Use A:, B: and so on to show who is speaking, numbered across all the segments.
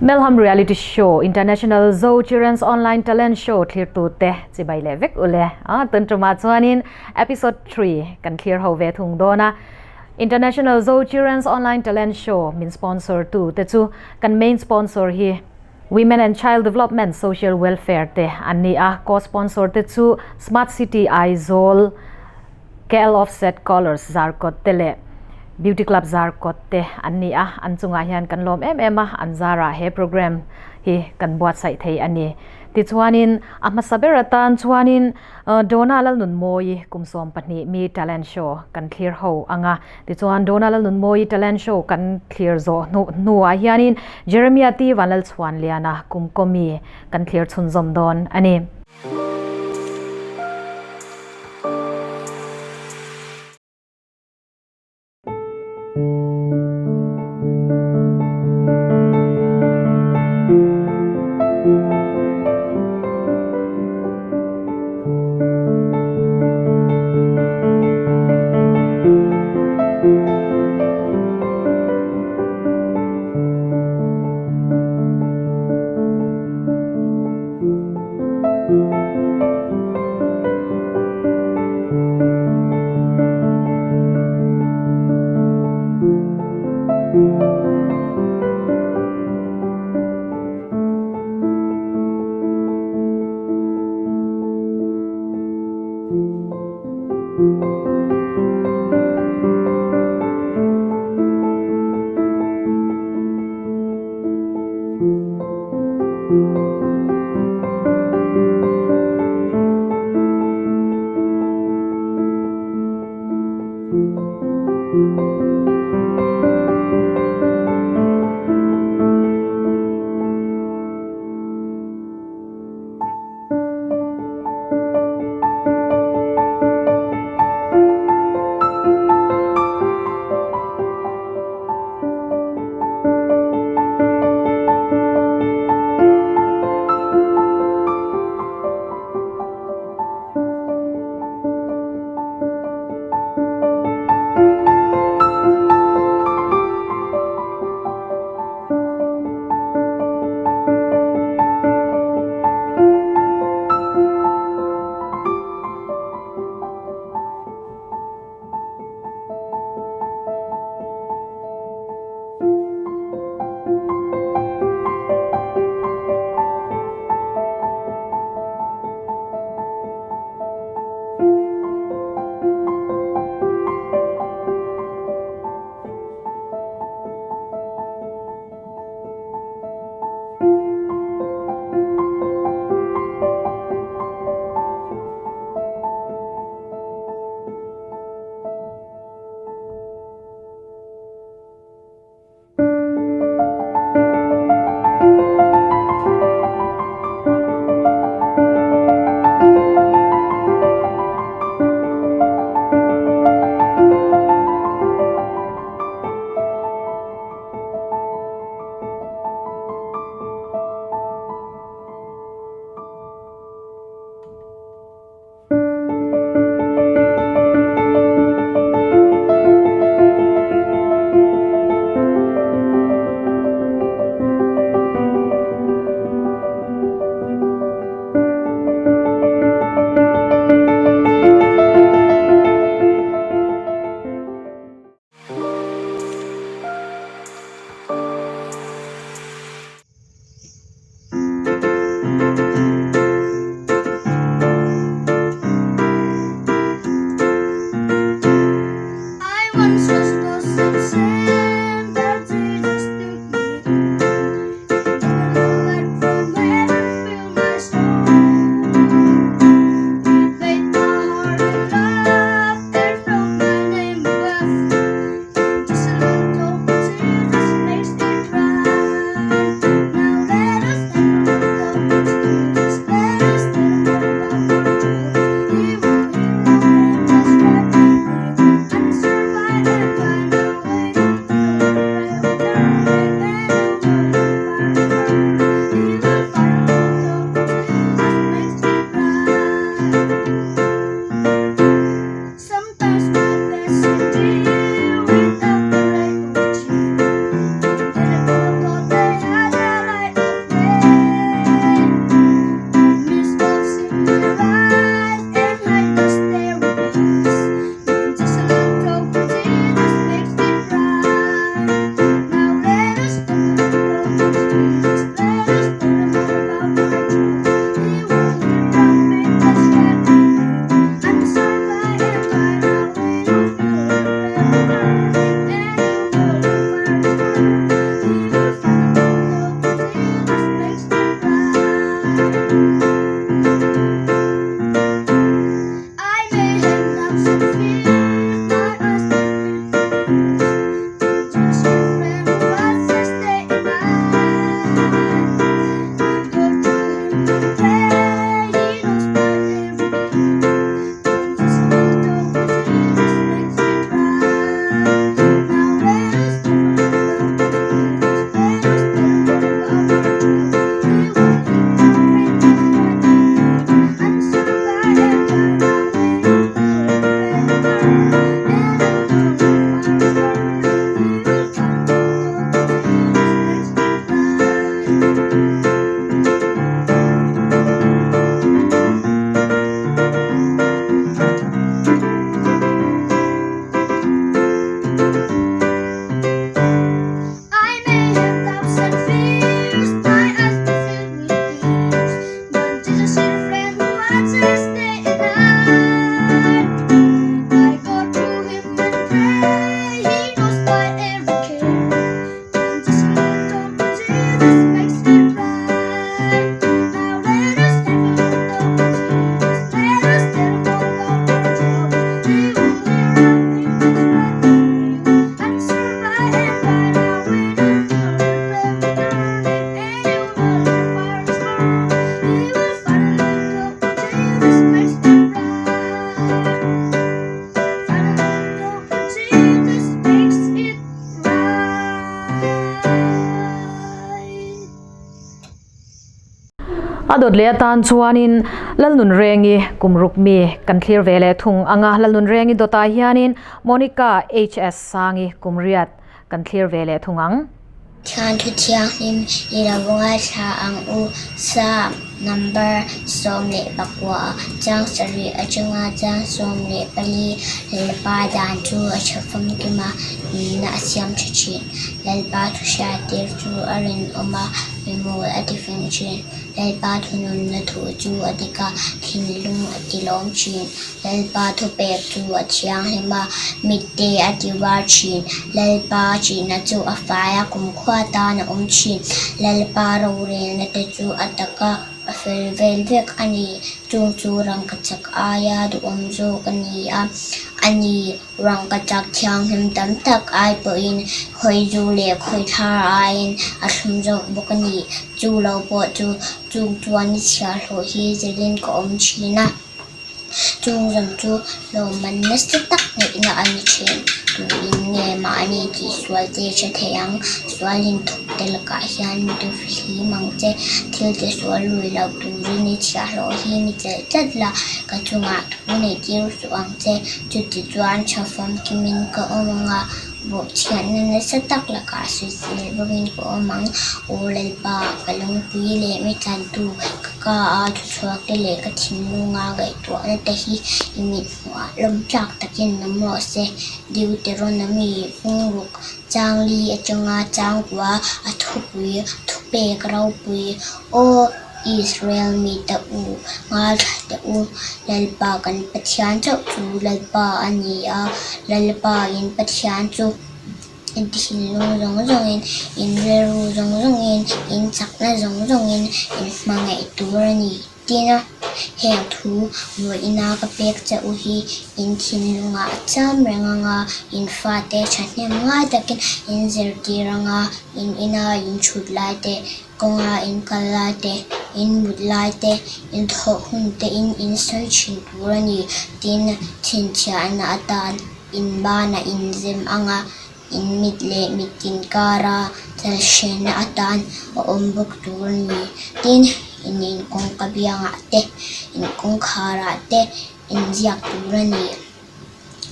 A: Melham Reality Show International Zo Children's Online Talent Show thlirtute chibai leh vek ule a tun tumah chuanin episode 3 kan thlir ho ve thung dawn a. International Zo Children's Online Talent Show min sponsor tu te chu kan main sponsor hi Women and Child Development Social Welfare te an ni a, co-sponsor te chu Smart City Aizawl, KL Offset Colours Zarkawt te leh Beauty Club Zarkawt te an ni a, an chungah hian kan lawm em em a, an zarah he program hi kan buatsaih thei a ni. Tichuanin a hmasa ber atan chuanin Donna Lalnunmawii kum 12 mi talent show kan thlir ho ang a, tichuan Donna Lalnunmawii talent show kan thlir zawh hnu hnuah hianin Jeremiah T Vanlalchhuanliana kum kawmi kan thlir chhunzawm dawn a ni. A dawt leh atan chuanin Lalnunrengi kum ruk mi kan thlir ve leh thung ang a, Lalnunrengi dawtah hianin Monica HS Sangi kum riat kan thlir ve leh thung ang.
B: Thian thu thianghlim i lo ngaithla ang u. Psalm number 19 chang sarih atanga chang 14 Lalpa dan chu a tha famkim a, nunna a siam tha thin. Lalpa thu hriattir chu a rinawm a, mimawl a ti fing thin. Lalpa thununna thu chu a dik a, thinlung a ti lawm thin. Lalpa thupek chu a thianghlim a, mitte a ti var thin. Lalpa chihna chu a fai a, kumkhua tan a awm thin. Lalpa rorelna te chu a tak a, a fel vel vek a ni. Chung chu rangkachak aia duhawm zawk a ni a, a ni. Rangkachak thianghlim tam tak ai pawhin khawizu leh khawithlar aiin a thlum zawk bawk a ni. Chu lo pawh chu chung chuan i chhiahhlawh hi zilhin ka awm thin a. Chung zawng chu lawmman nasa tak neihna a ni thin. Tuin nge mahni tih sual te hre thei ang? Sual inthup te lakah hian mi tuflim ang che. Thil ti sual lui loh turin i chhiahhlawh hi mi chelh tlat la, ka chungah thu nei tir suh ang che. Chuti chuan tha famkimin ka awm ang a, bawhchhiatna nasa tak lakah suichil bawkin ka awm ang. Aw Lalpa, ka lungpui leh mi tlantu, ka ka a thuchhuak te leh ka thinlunga ngaihtuahna te hi i mit hmuhah lawm tlak takin awm rawh se. Deuteronomy bungruk changli atanga changkua a thupui thupek ropui Aw Israel mite u, ngaithla teh u, Lalpa kan Pathian chauh chu Lalpa a ni a, Lalpa in Pathian chu in thinlung zawng zawngin, in rilru zawng zawngin, in chakna zawng zawngin in hmangaih tur a ni. Tin a, heng thu vawiina ka pek che u hi in thinlungah a cham reng ang a, in fate thahnem ngai takin in zirtir ang a, in ina in thut lai te, kawnga in kal lai te, in mut lai te, in thawh hun te in in sawi thin tur a ni. Tin, chhinchhiahna atan in banah in zem ang a, In mit leh mit inkara chalhrenna atan a awm bawk tur a ni. Tin, in inkawngka biangah te, in kawngkharah te inziak tur a ni.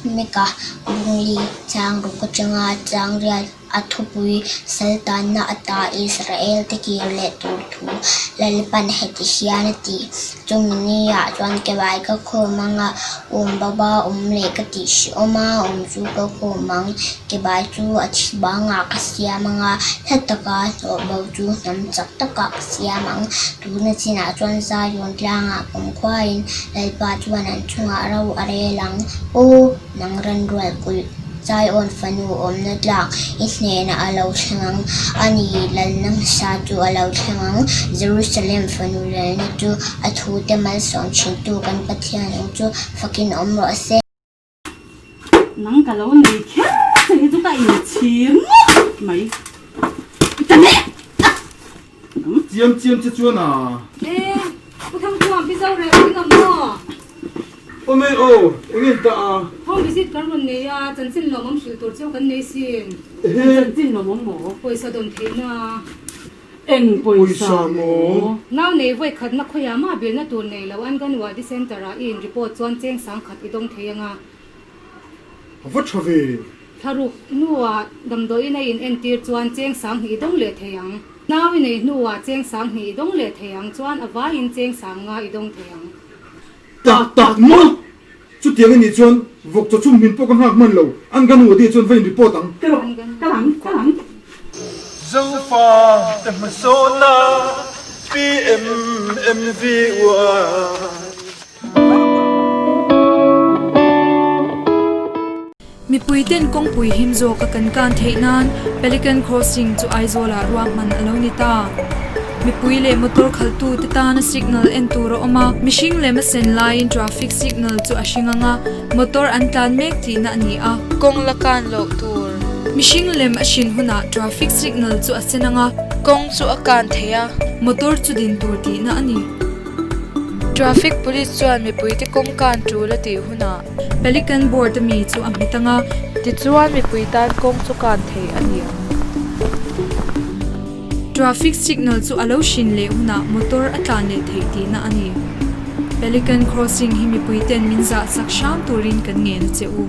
B: Mika bungli chang ruk atanga chang riat a thupui sal tanna ata Israel te kir leh tur thu Lalpan heti hian a ti. Chumi niah chuan kebai ka khawm anga awm baba awm leh ka tih hrehawm a, awm chu ka khawm ang. Kebai chu a thi bangah ka siam anga hla taka hlawh bo chu hnam chak takah ka siam ang. Tuna chinah chuan Zion tlangah kumkhuain Lalpa chuan an chungah ro a rel ang. Aw, nang ranrual kulh! Zion fanu awmna tlak i hnenah a lo thleng ang, a ni, lalna hmasa chu a lo thleng ang. Jerusalem fanu lalna chu a thute malsawm thintu kan Pathian ang chu fakin awm rawh se.
C: Nang ka lo nei kher che hi chu ka inchhir ngawt mai. Ka ne!
D: Chiam chiam che chuan a.
E: E, Pu Thangthuam, Pi Zoreh, eng ang maw?
D: Awm e aw, eng en ta a?
E: Home visit kan rawn nei a, chanchin lawmawm hrilh tur cheu kan nei sin.
D: Ehe.
C: Chanchin lawmawm maw?
E: Pawisa dawn theihna.
C: Eng pawisa maw?
E: Nau nei vawi khatna khawiah mah bilna tur nei lo Anganwadi Centre ah i in report chuan cheng sang khat i dawng thei anga.
D: A va tha ve.
E: Thlaruk hnuah damdawiin a in entir chuan cheng sang hnih i dawng leh thei ang. Nau i nei hnuah cheng sang hnih i dawng leh thei ang chuan a vaiin cheng sang nga i dawng thei ang.
D: Tak tak maw? Chutiang a nih chuan vawk chaw chhum hmin pawh ka nghak hman lo, an ka nu adi chuan va in report ang.
C: Ka rawh, ka lang, ka lang.
F: Zofa te hmasawnna PMMVY.
G: Mipuiten kawngpui him zawka kan kan theih nan Pelican Crossing chu Aizawlah ruahman a lo ni ta. Mipui leh motor khaltu te tana signal en tur a awm a, mihring lem a sen laiin traffic signal chu a hring ang a, motor an tlan mek tihna a ni a. Kawng la kan loh tur. Mihring lem a hrin hunah traffic signal chu a sen ang a. Kawng chu a kan thei a. Motor chu din tur tihna a ni. Traffic police chuan mipuite kawng kan tul a tih hunah. Pelican board a mi chu a hmet ang a. Tichuan mipui tan kawng chu kan thei a ni ang. Traffic signal chu a lo hrin leh hunah motor a tlan leh theih tihna a ni. Pelican Crossing hi mipui ten min zah sak hram turin kan ngen a che u.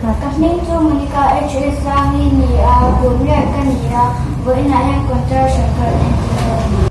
B: Ka hming chu Monica HS Sangi ni a, Burmiar ka ni a, vawiinah hian contraction ka rawn entir dawn a ni.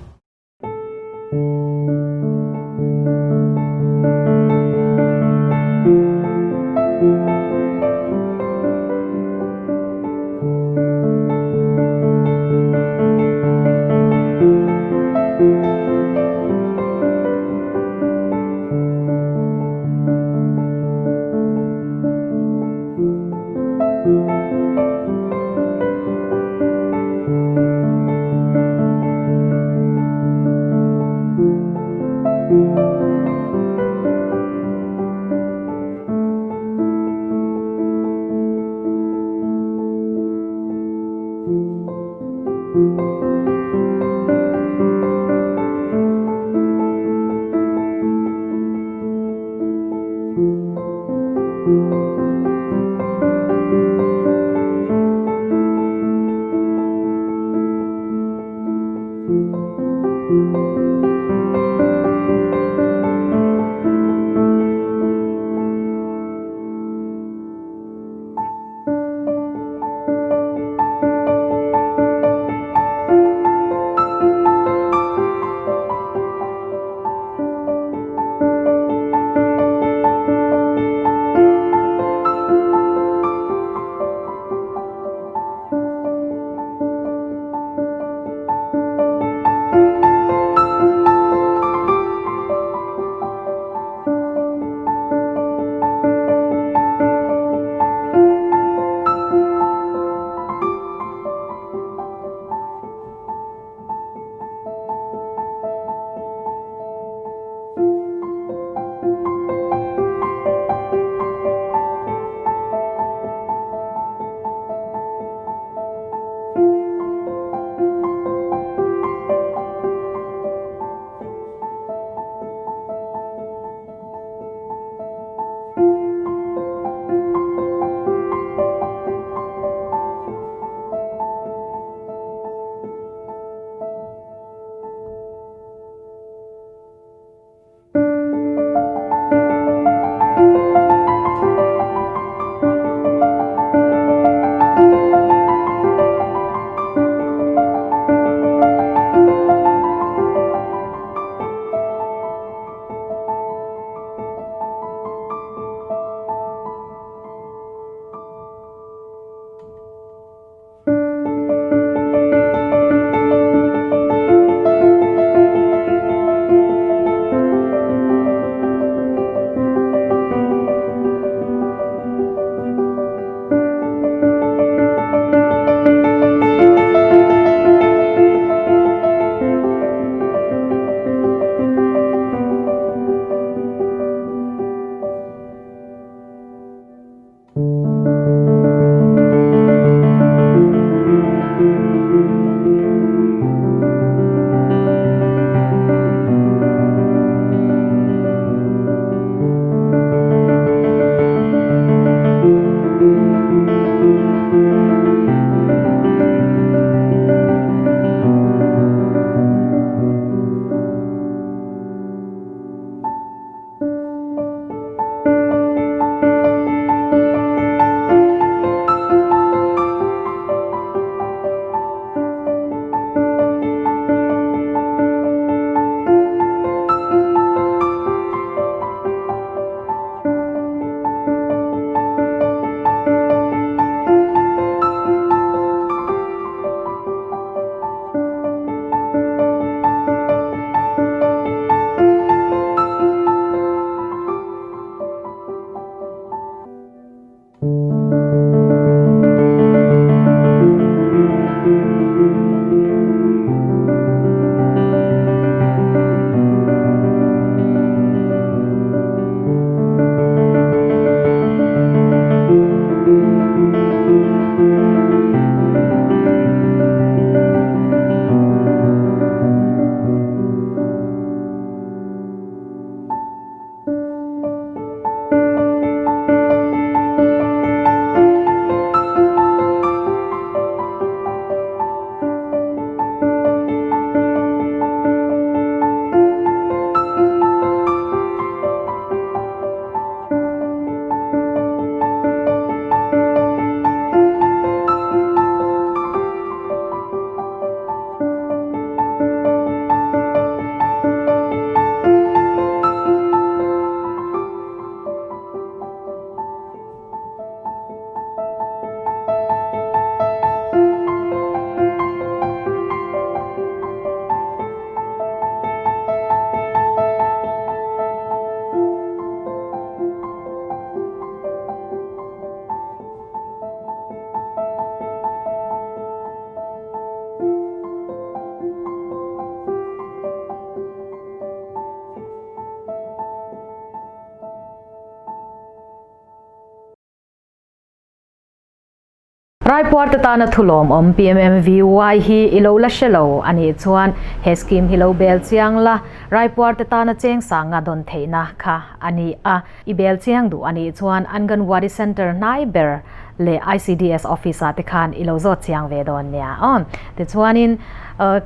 A: Raipuar te tana thulawmawm PMMVY hi i lo la hre lo a nih chuan he scheme hi lo bel chiang la, Raipuar te tana cheng sanga dawn theihna kha a ni a. I bel chiang duh a nih chuan Anganwadi Centre hnai ber leh ICDS Office ah te khan i lo zawt chiang ve dawn nia aw. Tichuanin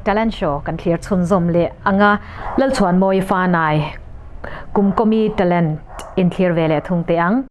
A: talent show kan thlir chhunzawm leh ang a, Lalchhuanmawii Fanai Kumkawmi talent in thlir ve leh thung teh ang.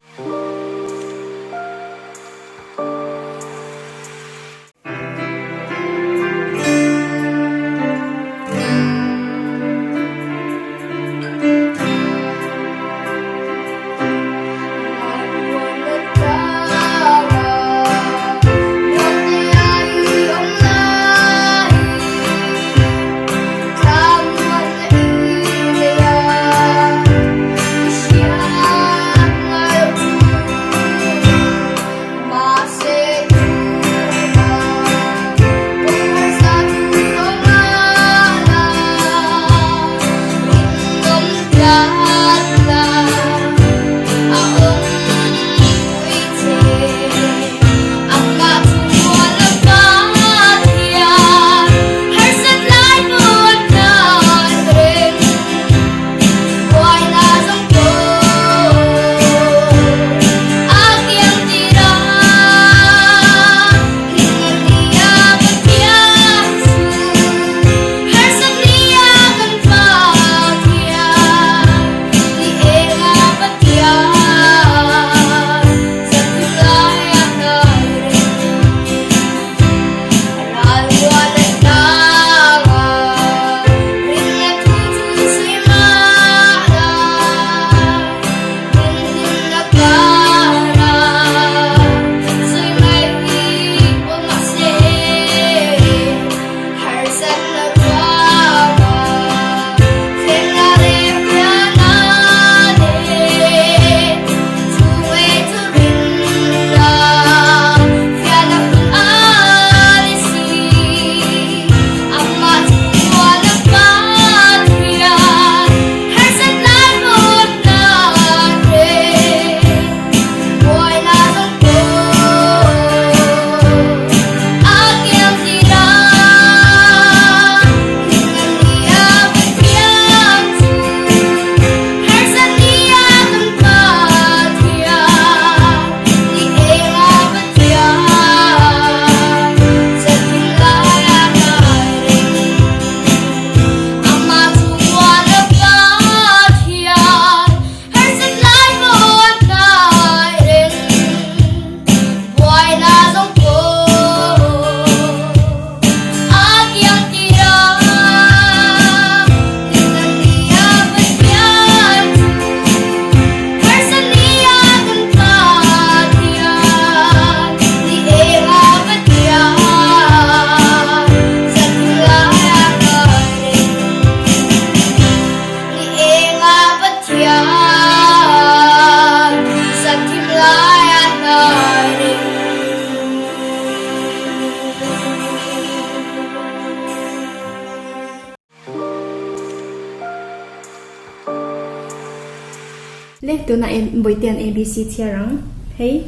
H: Le tunah in Bawihtian ABC chhiar ang. Hei.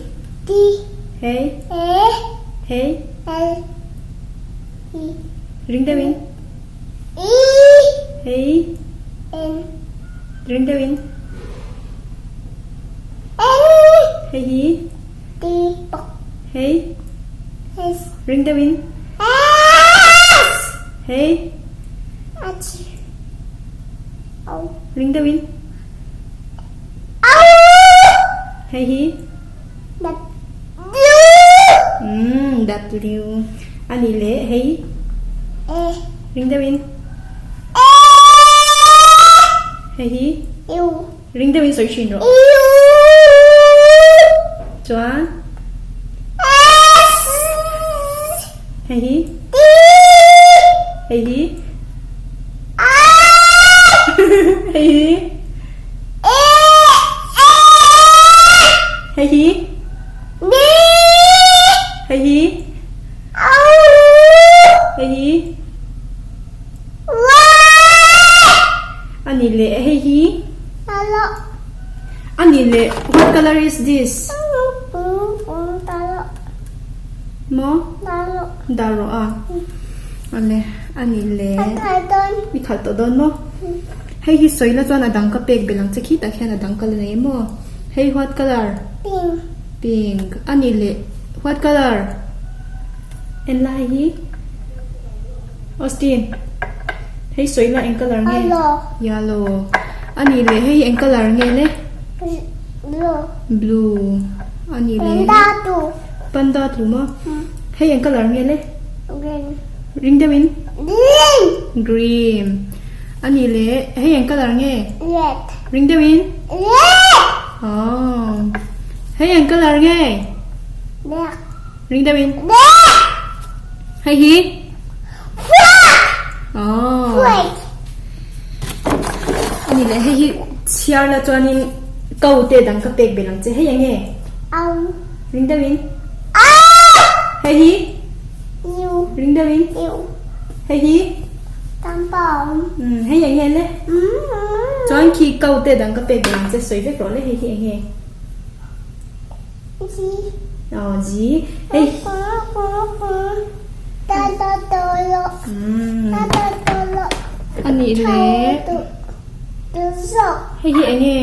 B: T.
H: Hei.
B: A.
H: Hei.
B: L. E.
H: Ring deuhin.
B: E.
H: Hei.
B: N.
H: Ring deuhin.
B: N.
H: Hei hi.
B: T.
H: Hei.
B: S.
H: Ring deuhin.
B: S.
H: Hei.
B: H. O.
H: Ring deuhin.
B: O.
H: Hei hi.
B: W.
H: Umm W. A nih leh hei.
B: E.
H: Ring deuhin.
B: E.
H: Hei hi.
B: U.
H: Ring deuhin sawi thin rawh.
B: U.
H: Chuan.
B: S.
H: Hei hi.
B: T.
H: Hei hi.
B: A.
H: Hei hi.
B: E. E.
H: Hei hi.
B: B.
H: Hei hi.
B: O.
H: Hei hi.
B: Y.
H: A nih leh hei hi.
B: Talo.
H: A nih leh what color is this?
B: Talo.
H: Maw? Dah rawh a. Awle, a nih le. I khalh tawh dawn maw? Hei hi sawi la chuan a dang ka pek belh ang che khitah khian a dang ka la nei maw? Hei what colour? Pink. Pink. A nih le what colour? En la hei hi. Austin. Hei sawi la eng colour nge? Yellow. Yellow. A nih le hei hi eng colour nge le? Blue. Blue. A nih le. Panda tu. Panda tu maw? Hei eng colour nge le? Green. Ring deuhin? Green. Green. A nih le hei eng colour nge? Red. Ring deuhin? Red. Oh. Hei eng colour nge? Black. Ring deuhin? Black. Hei hi? White. Oh. White. A nih le hei hi chhiar la chuanin ko te dang ka pek belh ang che. Hei eng nge? Au. Ring deuhin? Au. Hei hi? U. Ring deuhin? U. Hei hi? Tampawng. Um, hei eng nge le? Chuan khi ko te dang ka pek belh ang che sawi vek rawh le hei hi eng nge? G. Oh, G. Hei. A nih le. Hei hi eng nge?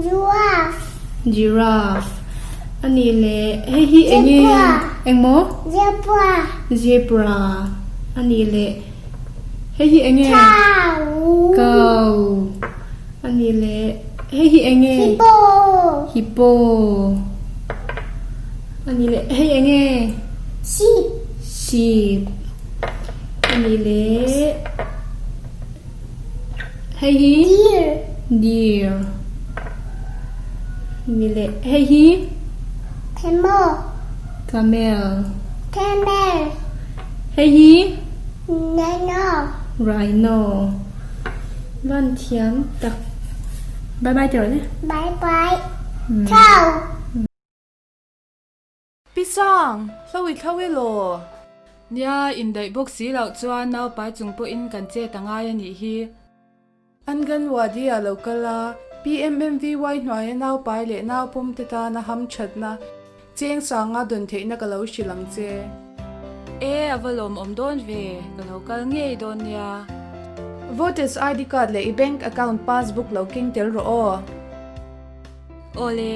H: Giraffe. Giraffe. A nih le. Hei hi eng nge? Eng maw? Zebra. Zebra. A nih le. Hei hi eng nge? Cow. Cow. A nih le. Hei hi eng nge? Hippo. Hippo. A nih le hei eng nge? Sheep. Sheep. A nih le hei hi? Deer. Deer. A nih le hei hi? Camel. Camel. Camel. Hei hi? Rhino. Rhino. Van thiam tak. Bye bye ti rawh le. Bye bye. Ciao.
G: Pi Sang, hlo i thlo i law. Nia, indaih bawk si loh chuan naupai chung pawhin kan chet a ngai a nih hi.
I: Anganwadi ah lo kal a, PMMVY hnuaia naupai leh naupawm te tana hamthatna cheng sanga dawn theihna ka lo hrilh ang che.
G: E, a va lawmawm dawn ve, ka lo kal ngei dawn nia.
I: Voters ID card leh i bank account passbook lo keng tel rawh aw.
G: Awle.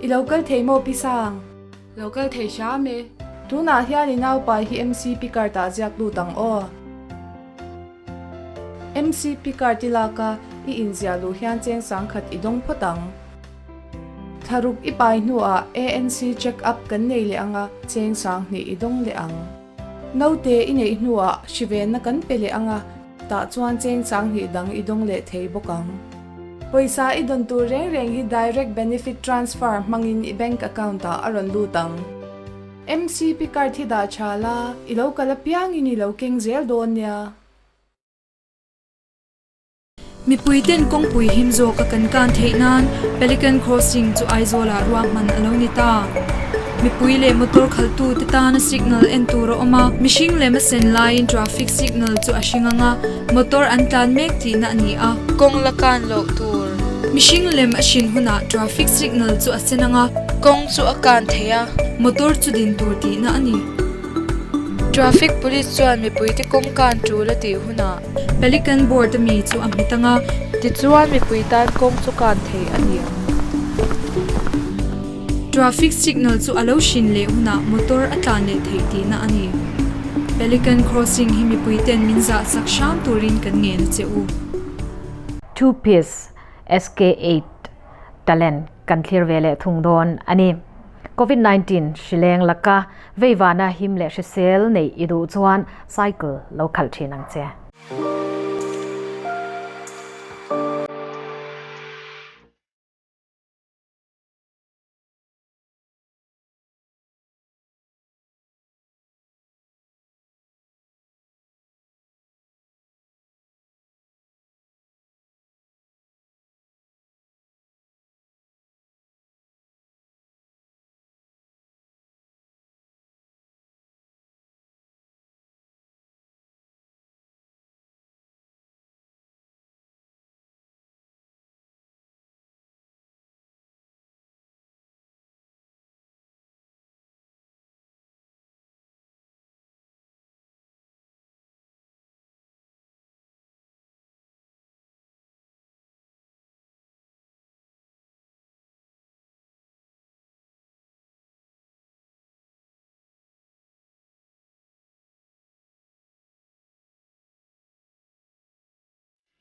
I: I lo kal thei maw Pi Sang?
G: Lo kal thei hram e.
I: Tunah hian i naupai hi MCP card ah ziak lut ang aw. MCP card i lak a, i inziah luh hian cheng sangkhat i dawng phawt ang. Thlaruk i pai hnuah ANC check up kan nei leh ang a, cheng sanghnih i dawng leh ang. Naute i neih hnuah hrivenna kan pe leh ang a, Tah chuan cheng changhnih dang i dawng leh thei bawk ang. Pawisa i dawn tur reng reng hi Direct Benefit Transfer hmangin i bank account ah a rawn lut ang. MCP card hi dah tha la, i lo kal apiangin i lo keng zel dawn nia.
G: Mipuiten kawngpui him zawka kan kan theih nan Pelican Crossing chu Aizawlah ruahman a lo ni ta. Mipui leh motor khaltu te tana signal en tur a awm a, mihring lem a sen laiin traffic signal chu a hring ang a, motor an tlan mek tihna a ni a. Kawng la kan loh tur. Mihring lem a hrin hunah traffic signal chu a sen ang a. Kawng chu a kan thei a. Motor chu din tur tihna a ni. Traffic police chuan mipuite kawng kan tul a tih hunah. Pelican board a mi chu a hmet ang a. Tichuan mipui tan kawng chu kan thei a ni ang. Traffic signal chu a lo hrin leh hunah motor a tlan leh theih tihna a ni. Pelican Crossing hi mipui ten min zah sak hram turin kan ngen a che u.
A: Two Piece SK8 Talent kan thlir ve leh thung dawn a ni. Covid 19 hrileng laka veivana him leh hrisel neih i duh chuan cycle lo khalh thin ang che.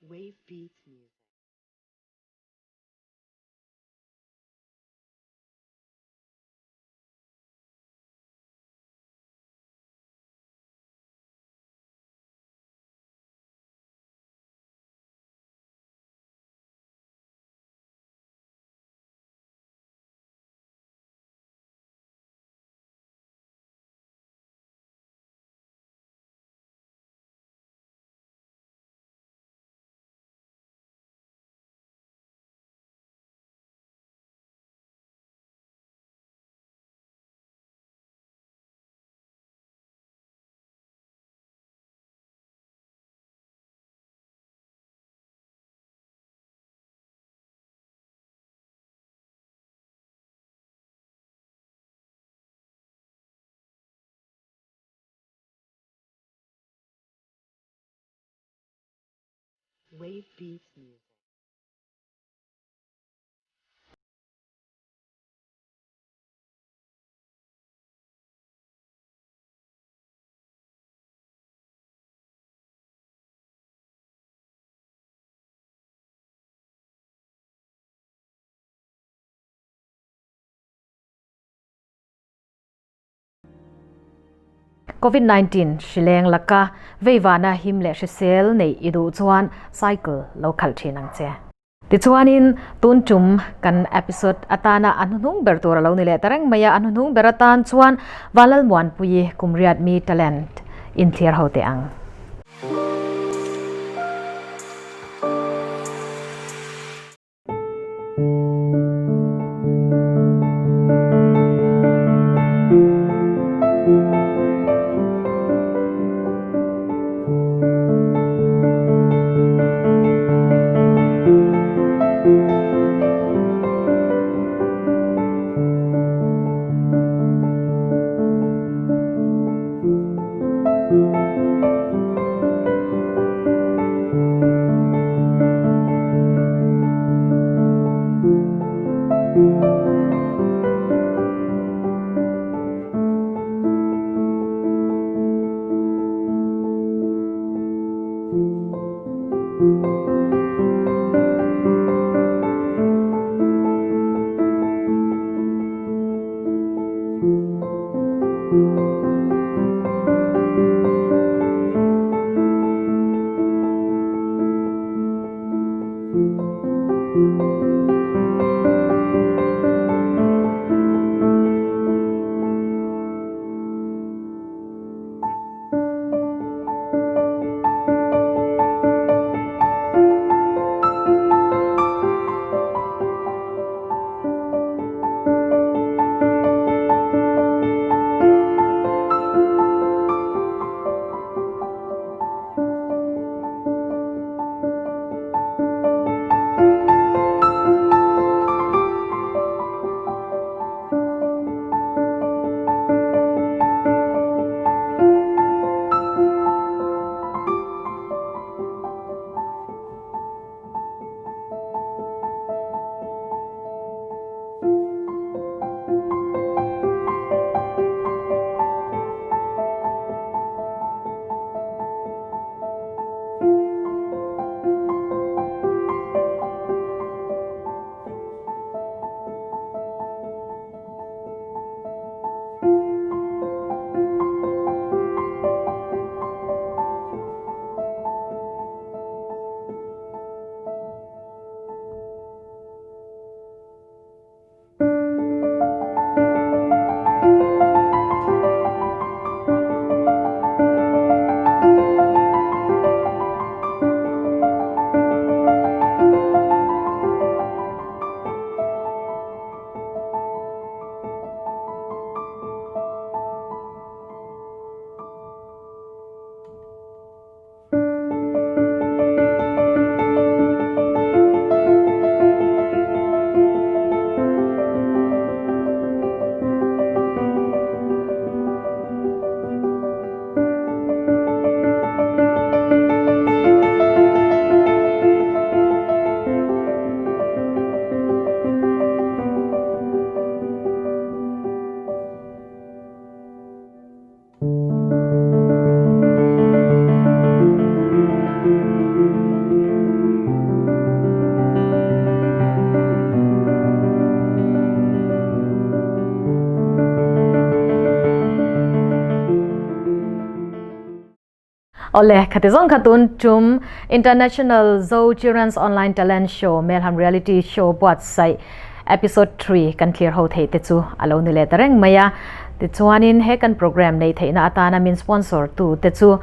J: Wave Beats Music. Wave Beats Music.
A: Covid 19 hrileng laka veivana him leh hrisel neih i duh chuan cycle lo khalh thin ang che. Tichuanin tun tum kan episode atana a hnuhnung ber tur a lo ni leh ta reng mai a, a hnuhnung ber atan chuan Vanlalmuanpuii Kumriat mi talent inthlir ho teh ang. Awle, khati zawng kha tun tum International Zo Children's Online Talent Show Melham Reality Show buatsaih Episode 3 kan thlir ho thei te chu a lo ni leh ta reng mai a. Tichuanin he kan program nei theihna atana min sponsor tu te chu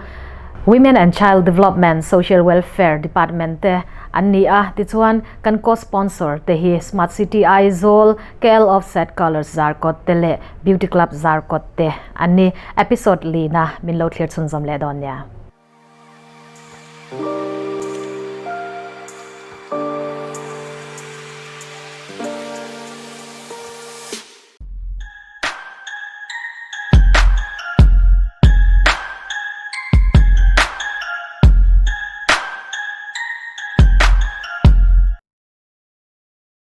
A: Women and Child Development Social Welfare Department te an ni a. Tichuan kan co-sponsor te hi Smart City Aizawl, KL Offset Colours Zarkawt te leh Beauty Club Zarkawt te an ni. Episode lina min lo thlir chhunzawm leh dawn nia.